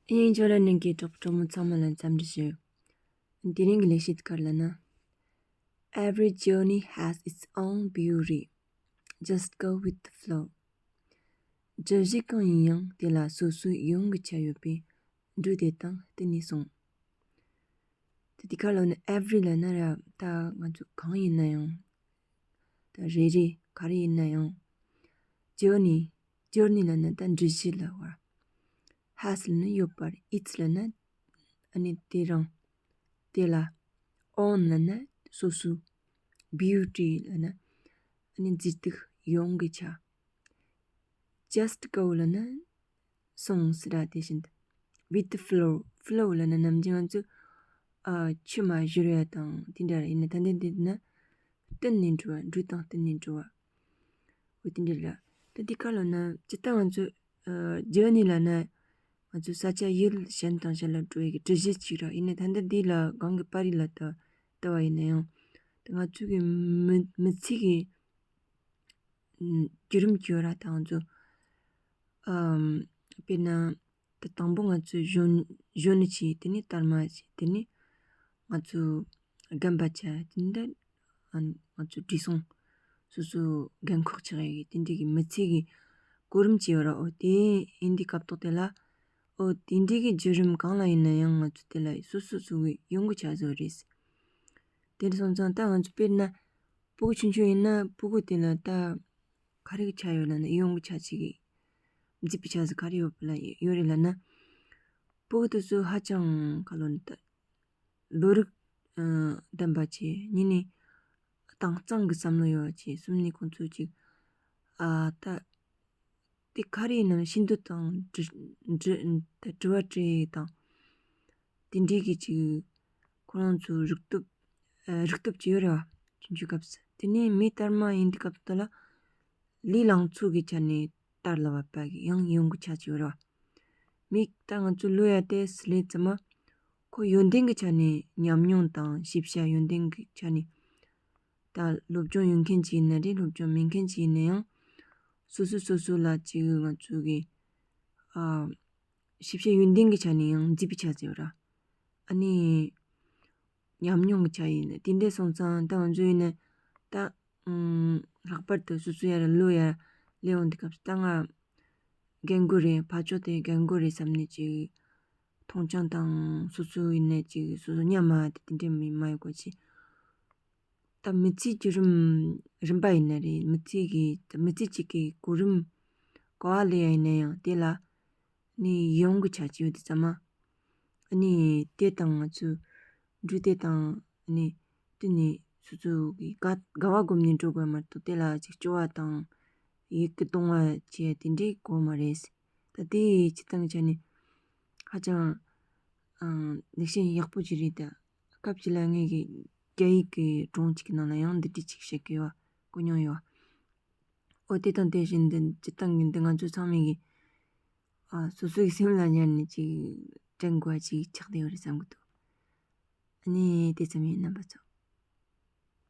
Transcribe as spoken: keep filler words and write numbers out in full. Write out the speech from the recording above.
དབྱིན་ཇི་ལ་ནང་གི་གྲོགས་པོ་གྲོགས་མོ་ཚང་མ་ལ་འཚམས་འདྲི་ཞུ། དེ་རིང་གི་ལས་བྱེད་ག་རེ་ལབ་ན། Every journey has its own beauty. Just go with the flow. བརྗོད་གཞི་གང་ཡིན་ཡང་དེ་ལ་སོ་སོའི་ཡོང་གི་ཆ་ཡོད་པས། འགྲོས་དེ་དང་བསྟུན་ནས་སོང་། དེ་དེ་ག་རེ་ལབ་ན། Every ལབ་ན་ར་ད་ང་ཚོ་གང་ཡིན་ན་ཡང་། ད་རེ་རེ་ག་རེ་ཡིན་ན་ཡང་། Journey, journey ལབ་ན་ད་འགྲུལ་བཞུད་ལབ་པ། Has ལབ་ན་ཡོད་པ་རེད། Its ལབ་ན་ཨ་ནི་དེ་རང་། དེ་ལ། Own ལབ་ན་སོ་སོའི། Beauty ལབ་ན་ཨ་ནི་མཛེས་སྡུག་ཡོང་གི་ཆ། Just go ལབ་ན་སོང་ཟེར་ར། དེ་བཞིན་དུ། With the flow, flow ལབ་ན་ནམ་རྒྱུན་ང་ཚོས་ཨ་ཆུ་མར་བཞུར་ཡ་དང་དེ་འདྲ་ར། ཡིན་ན་ད་འདི་འདི་ན་བསྟུན་ནས་འགྲོ་བ། འགྲོས་དང་བསྟུན་ནས་འགྲོ་བ། འོ་དེ་འདྲ་ར། ད་འདི་ག་རེ་ལབ་ན། ཇི་ལྟར་ང་ཚོས་ཨ་journey ལབ་ན་ང་ཚོས་ས་ཆ་ཡུལ་གཞན་དང་གཞན་ལ་འགྲོ་ཡ་གི་འགྲུལ་བཞུད་ཅིག་ར། ཡིན་ན་ད་འདི་འདི་ལ་གང་གི་པར་རིས་ལ་ལྟ་ལྟ་བ་ཡིན་ན་ཡང་། ད་ང་ཚོ་གི་མི་མི་ཚེ་གི་ཨམ་བརྒྱུད་རིམ་ཅིག་ཡོད་ར། ད་ང་ཚོ་ཨམ་དཔེར་ན་ད་དང་པོ་ང་ཚོས་གཞོན་གཞོན་ནུ་བྱས། དེ་ནས་དར་མ་བྱས། དེ་ནས་ང་ཚོ་རྒན་པ་ཆགས། དེ་ནས་ད་ཨ་ང་ཚོ་བགྲེས་སོང་། སོ་སོ་རྒན་འཁོགས་ཆགས་ཡ་གི་དེ་འདྲའི་གི་མི་ཚེ་གི་གོ་རིམ་ཅིག་ཡོད་ར། འོ་དེ་ཡིན་དུས་སྐབས་ཐོག་དེ་ལ། འོ་དེ་འདྲའི་གི་བརྒྱུད་རིམ་གང་ལ་ཡིན་ན་ཡང་ང་ཚོ་དེ་ལ་སོ་སོ་སོ་གི་ཡོང་གི་ཆ་བཟོ་རེད། དེ་འདྲ་སོང་ཙང་ད་ང་ཚོ་དཔེར་ན་སྤུ་གུ་ཆུང་ཆུང་ཡིན་ན་སྤུ་གུ་དེ་ལ་ད་ག་རེ་གི་ཆ་ཡོད་ལབ་ན། ཡོང་གི་ཆ་ཅིག་གི་མཛེས་པའི་ཆ་ཟིག་ག་རེ་ཡོད་པ་ལ་ཡོད་རེད་ལབ་ན། སྤུ་གུ་དེ་ཚོ་ཧ་ཅང་ག་ལོ་ན་ད་བློ་རིག་ཨ་ལྡན་པ་བྱས། གཉིས་ནས་དྭངས་གཙང་གི་བསམ་བློ་ཡོད་པ་བྱས། གསུམ་ནས་ཁོང་ཚོ་ཅིག་ཨ་ད་དེ་ག་རེ་ཡིན་ནམ་ཤེས་འདོད་དང་དྲི་དྲི་ད་དྲི་བ་དྲི་དང་། དེ་འདྲའི་གི་ཅིག་ཁོ་རང་ཚོའི་རིག་སྟོབས་ཨ་རིག་སྟོབས་ཅིག་ཡོད་རེད་བ། ཆུང་ཆུང་སྐབས་སུ། དེ་ནས་མི་དར་མ་ཡིན་དུས་སྐབས་དེ་ལ་ལས་ལང་ཚོ་གི་ཆ་ནས་དར་ལ་བབ་པ་གི་ཡང་ཡོང་གི་ཆ་ཅིག་ཡོད་རེད་བ། མི་ད་ང་ཚོ་ལོ་ཡ་དེ་སུ་ལས་ཙམ་མ། ཁོ་ཡོན་ཏན་གྱི་ཆ་ནས་ཉམས་མྱོང་དང་ཤེས་བྱ་ཡོན་ཏན་གྱི་ཆ་ནས། ད་སློབ་སྦྱོང་ཡོད་མཁན་ཅིག་ཡིན་ན་རེད། སློབ་སྦྱོང་མེད་མཁན་ཅིག་ཡིན་ན་ཡང་། སོ་སོ་སོ་སོ་ལ་ཅིག་ང་ཚོ་གི་ཨ་ཤེས་བྱ་ཡོན་ཏན་གྱི་ཆ་ནས་ཡང་མཛེས་པའི་ཆ་ཟེར་བ་ར། ཨ་ནི་ཉམས་མྱོང་གི་ཆ་ཡིན་ན། དེ་འདྲ་སོང་ཙང་ད་ང་ཚོ་ཡིན་ན་ད་ཨུམ་ལྷག་པར་དུ་སོ་སོ་ཡར་ལོ་ཡར་སླེབས་འོང་དུས་སྐབས་སུ། ད་ང་རྒན་རྒོན་རེད། ཕར་ཕྱོགས་དེ་རྒན་རྒོན་རེད་བསམ་ནས་ཅིག་མཐོང་ཆུང་དང་། སོ་སོ་ཡིན་ན་ཅིག་སོ་སོ་མཉམ་མ་དེ་དེ་འདྲ་མི་མ་ཡོད་གོ་ཅིག་ད་མི་ཚེའི་བརྒྱུད་རིམ་རིམ་པ་ཡིན་ན་རེད། མི་ཚེ་གི་ད་མི་ཚེ་གཅིག་གི་གོ་རིམ་ག་པ་ལ་ཡིན་ན་ཡང་དེ་ལ་ནི་ཡོང་གི་ཆ་ཅིག་ཡོད་དུས་ཙམ་མ། ཨ་ནི་དེ་དང་ང་ཚོའི་འགྲོས་དེ་དང་ཨ་ནི་བསྟུན་ནས་སོ་སོ་གི་དགའ་དགའ་བ་སྒོམ་ནས་འགྲོ་དགོས་མ་གཏོགས། དེ་ལ་ཅིག་སྐྱོ་བ་དང་ཡིད་ཀྱི་གདུང་བ་བྱས་དེ་འདྲའི་དགོས་མ་རེད། ད་དེ་སྤྱིར་བཏང་ཆ་ནས་ཧ་ཅང་ཨང་ལེགས་བཤད་ཡག་པོ་ཅིག་རེད། ད་སྐབས་ཅིག་ལ་ངས་ཀྱི་རྒྱ་ཡིག་གི་སྒྲུང་གཅིག་གི་ནང་ལ་ཡང་འདི་འདྲ་ཅིག་བཤད་ཀྱི་ཡོད་པ་གོ་མྱོང་ཡོད་པ། འོ་དེ་དང་དེ་བཞིན་དུ་སྤྱིར་བཏང་གི་འདི་ང་ཚོ་ཚང་མས་ཀྱི་ཨ་སོ་སོའི་སེམས་ལ་ཉར་ནས་ཅིག་དྲན་དགོས་པ་ཅིག་ཆགས་བསྡད་ཡོད་རེད་བསམ་གི་འདུག་ཨ་ནི་དེ་ཙམ་ཡིན། རྣམ་པ་ཚོ།